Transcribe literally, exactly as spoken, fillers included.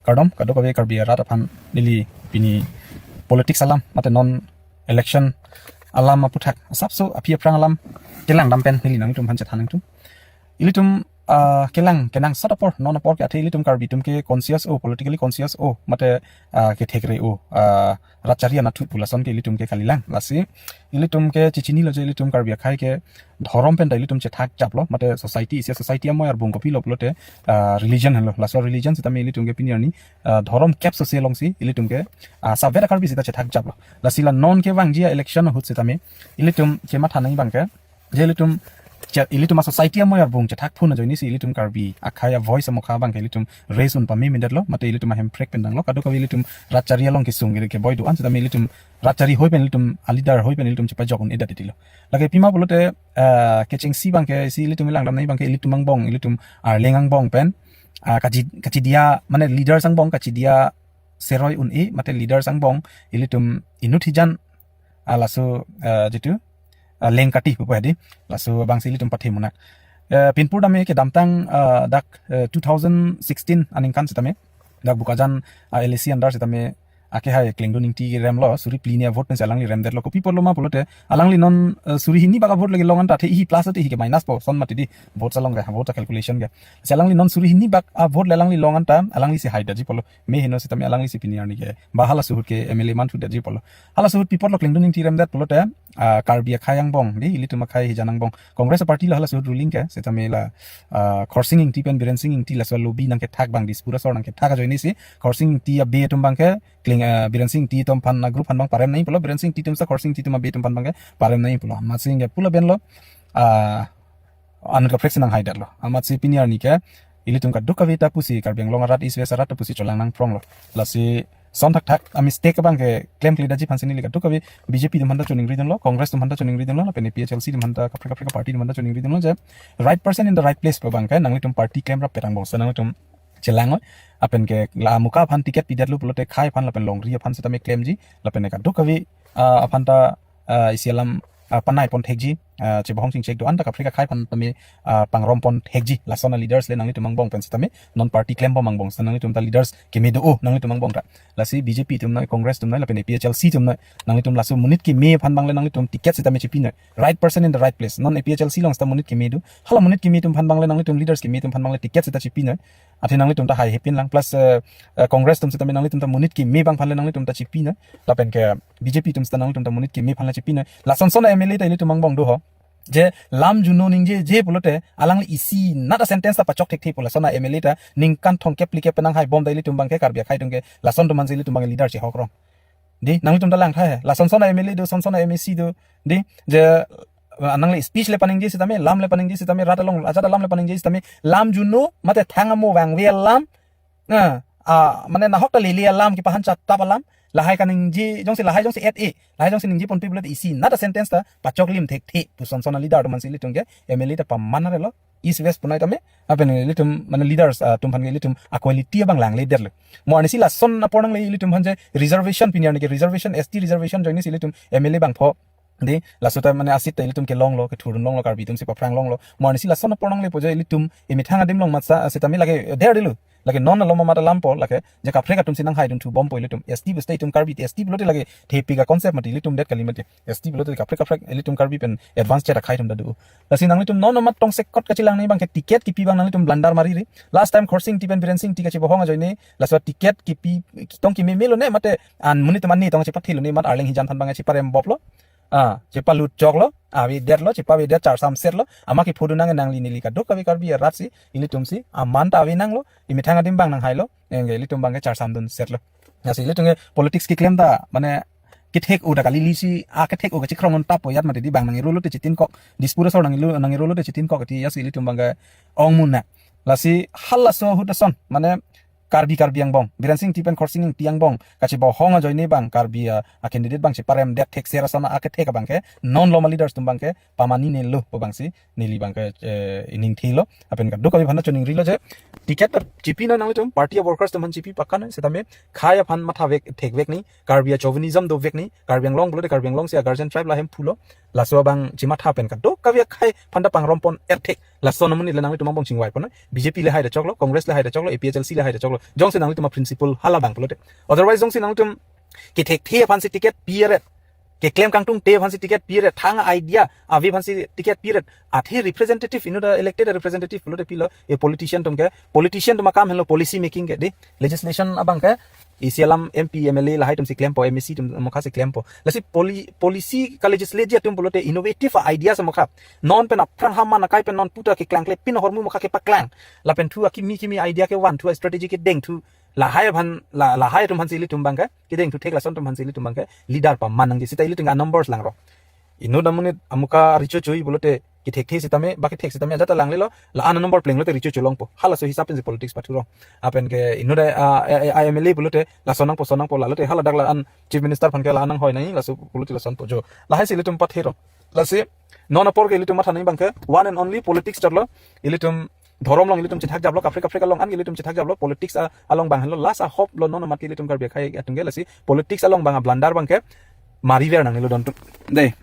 Kardom, kadokave Karbi arat aphan neli pini politics alam, mate non election alam aputhak, asapso aphi aphrang alam kelang dam pen neli nangtum aphan chethan nangtum. Ilitum, ah, kelang kenangsot apor, non apor ke athe ilitum Karbi atum ke conscious o, politically conscious o, mate, ah, kethekre o, ah, rat chari anatthu pu lason ke ilitum ke kalilang. Lasi ilitum ke chechinilo je ilitum Karbi akhei ke dhorom pen ta ilitum chethak japlo, mate society isi, society amoi arbung kopilo pulote, ah, religion henlo. Laso religion sitame ilitum ke pini arni, ah, dhorom kep sose alongsi ilitum ke, ah, savet a-Karbi sita chethak japlo. Lasi la non kevangji a-election ahut sitame ilitum chematha nangji abang ke, je ilitum, che- ilitum a-society amoi arbung chethak phun ajoinesi ilitum Karbi akhei a-voice amokha abang ke ilitum raise un pamemedetlo, mate ilitum ahemprek pen danglo, kadokave ilitum rat chari along kesung ke keboi do-an sitame ilitum rat chari hoi pen, ilitum a-leader hoi pen ilitum chepajok un-edet titilo. Lake pima pulote, ah, kechengsi abang ke, si ilitum kelang dam nangji abang ke ilitum angbong, ilitum Arleng angbong pen, ah, kachi- kachidia, mane leaders angbong kachidia seroi un-e, mate leaders angbong ilitum inut hijan, ah, laso, ah, jitu, ah, lengkati pupo hedi, laso abangsi ilitum pathe munak. Eh, pinpur dame kedamtang, ah, dak, eh, two thousand sixteen aningkan sitame, dak Bokajan, ah, L A C under sitame, akehai Klengdun Ingti remlo, suri phli hini a-vote pensi alangli remdetlo. Kopi apotlo ma pulote, alangli non, eh, suri hini bak a-vote lagi long anta, athe ihi plus athe ihi ke minus po, lason mati di, vote along ke, vote calculation ke. Si alangli non suri hini bak a-vote le alangli long anta, alanglisi haidetji pulo. Me heno sitame alanglisi pini arni ke, ba hala suhut ke M L A manthudetji pulo. Hala suhut pi apotlo Klengdun Ingti remdet pulote, ah, Karbi akhei angbong, di, ilitum akhei hijan angbong. Congress party lo hala suhut ruling ke, sitame la, ah, Khorsing Ingti pen Biren Sing Ingti laso lobby nangkethak abang, Dispur asor nangkethak ajoinesi, Khorsing Ingti abe atum abang ke, Kleng, ah, Biren Sing Ingti atum aphan, ah, group aphan abang parem nangji pulo, Biren Sing Ingti atum sita Khorsing Ingti atum abe atum aphan abang ke parem nangji pulo. Amatsi ke pu lapen lo, ah, anut kaprek si nanghaidetlo. Amatsi pini arni ke ilitum kadokave ta pusi, Karbi Anglong arat, East West arat ta pusi cholang nangpronglo. Lasi son thakthak a-mistake abang ke klemkledetji aphansi neli kadokave B J P atum aphanta choningridunlo, Congress atum aphanta choningridunlo, lapen A P H L C atum aphanta, kaprek kaprek party atum aphanta choningridunlo je right person in the right place pu abang ke nanglitum party klemrap perang bongso nanglitum chelang oi. Lapen ke la Muka aphan ticket pidetlo pulote khei aphan lapen longri aphan sitame klemji, lapen kadokave, ah, aphanta, ah, isi alam, ah, panai pon thekji, ah, chebohong chingchek do-an ta kaprek akhei aphan tame, ah, pangrom pon thekji. Lason a-leaders le nanglitum angbong pen sitame, non party klembom angbong sita nanglitum ta leaders keme do-o nanglitum angbong ta. Lasi B J P atum noi, Congress atum noi, lapen A P H L C atum noi, nanglitum laso monit keme aphan abang le nanglitum ticket sitame chepinoi. Right person in the right place. Non A P H L C along sita monit keme do. Hala monit keme atum aphan abang le nanglitum leaders keme atum aphan abang le ticket sita chepinoi. Athe nanglitum ta haihepin lang, plus, eh, eh, Congress atum sitame nanglitum ta monit keme abang aphan le nanglitum ta chepinoi. Lapen ke B J P atum sita nanglitum ta monit keme aphan le chepinoi. Lason son a-M L A ta ilitum angbong do ho. Je lam juno ningjeje pulote alangli isinat a-sentence ta pachok thekthe pu lason a-M L A ta ningkan thomkep phlikep pen nanghaibom ta ilitum abang ke Karbi akhei atum ke lason atum aphansi ilitum abang ke leader chehokrong. Di, nanglitum ta langtha he. Lason son a-M L A do, son son a-M A C do. Di, je, ah, nangli speech le paningje sitame, lam le paningje sitame, rat along ajat alam le paningje sitame, lam juno, mate thang amo vangve alam, ah, ah, mane nahok ta lele alam, kipahan chatap alam, lahai kaningje, jongsi lahai jongsi et e, lahai jongsi ningje ponpe pulote isinat a-sentence ta pachok lim thekthe pu son son a-leader atum aphansi ilitum ke M L A ta paman arelo, East West punoi tame, lapen ilitum, mane leaders, ah, atum aphan ke ilitum a-quality abang langledetlo. Mo arnisi lason apor nangle ilitum aphan je reservation pini arni ke reservation, S T reservation ajoinesi ilitum M L A bangpho. Di, laso ta mane a-seat ta ilitum kelonglo, kethurdun longlo, Karbi atumsi paphrang longlo. Mo arnisi lason apor nanglepo je ilitum emethang adim along matsa, ah, sitame lake der dilo. Lake non alom amat alampo, lake je kaprek atumsi nanghaidunthu bompo ilitum. S T puste itum Karbi, S T pulote lake thepik a-concept mati ilitum det kali mati. S T pulote kaprek kaprek ilitum Karbi pen advance chet akhei atum ta do. Lasi nanglitum non amat tongsekot kachelang nangji abang ke ticket kipi abang nanglitum blunder mariri. Last time Khorsing Ingti pen Biren Sing Ingti kachebohong ajoine, laso ticket kipi tong kimemelo ne mate an monit atum an ne tong chepathelo ne mat Arleng hijan aphan abang cheparemboplo. Ah, chepalut choklo, ah, avedetlo, chepavedet charsam setlo, amat kephodu nang nangli neli kadokave Karbi aratsi, ilitumsi, aman ta ave nanglo, emethang adim abang nanghailo, enge ilitum abang ke charsamdun setlo. Lasi ilitum ke politics keklem ta, mane, kethek-o ta kali lisi, akethek-o kachekrong un tapo yat mati di abang nang-irolo te chetinkok, Dispur asor nang-ilo, nang-irolo te chetinkok ti lasi ilitum abang ke ong muna. Lasi halaso ahut ason, mane, Karbi, Karbi angbong, Biren Sing Ingti pen Khorsing Ingti angbong kachebohong ajoine abang Karbi a, a-candidate abang cheparemdet thekser ason akethek abang ke non loma leaders atum abang ke pamanine lo pu abangsi neli abang ke, eh, ining thilo. Lapen kadokave aphan ta choningrilo je ticket ta chepinoi nanglitum, party a-workers atum aphan chepi pakanoi, sitame khei aphan matha vek thekvek nangji, Karbi a-chauvinism dovek nangji, Karbi Anglong pulote Karbi Anglongsi a-guardian tribe la hemphu lo. Laso abang chimatha pen kadokave akhai aphanta pangrompon erthek. Laso amonit le nanglitum angbong chingvai pon. B J P le haida choklo, Congress le haida choklo, A P H L C le haida choklo. Jongsi nanglitum a-principle hala abang pulote. Otherwise jongsi nanglitum kethekthe aphansi ticket pi-et, keklem kangtungte aphansi ticket pi-et, thang idea ave aphansi ticket pi-et, athe representative, inut a-elected representative pulote pilo, e politician atum ke, politician atum akam henlo policy making ke, dei, legislation abang ke isi alam M P, M L A lahai atumsi klempo, M A C atum mokha si klempo. Lasi poli-, policy ka-legislate atum pulote innovative idea si mokha. Non pen aphrang ham man akai pen non puta keklangkle pin ahormu mokha kepaklang. Lapen thu akimi kimi idea kevan thu, strategy kedeng thu. Lahai aphan, la, lahai atum aphansi ilitum abang ke, kedeng thu thek lason atum aphansi ilitum abang ke leader paman nangji, seta ilitum a-numbers langro. Inut amonit amuka richo chui pulote kethekthe sitame, ba kethek sitame ajat alanglelo, la-an a-number plenglote richo cholongpo. Halaso hisap pensi politics pathurong. Lapen ke inut a, a, a, a M L A pulote lason nangpo, son nangpo, lalote haladak la-an Chief Minister aphan ke la-an nanghoi nai, laso pulote lasonpo jo. Lahaisi ilitum pathero. Lasi non apor ke ilitum matha nangji abang ke one and only politics chotlo. Ilitum dhorom along ilitum chethak japlo, kaprek kaprek along an ilitum chethak japlo, politics a, along abang henlo, last a-hope lo non amat ke ilitum Karbi akhai atum ke. Lasi politics along abang a-blunder abang ke mariver nangnelo don atum. Dei.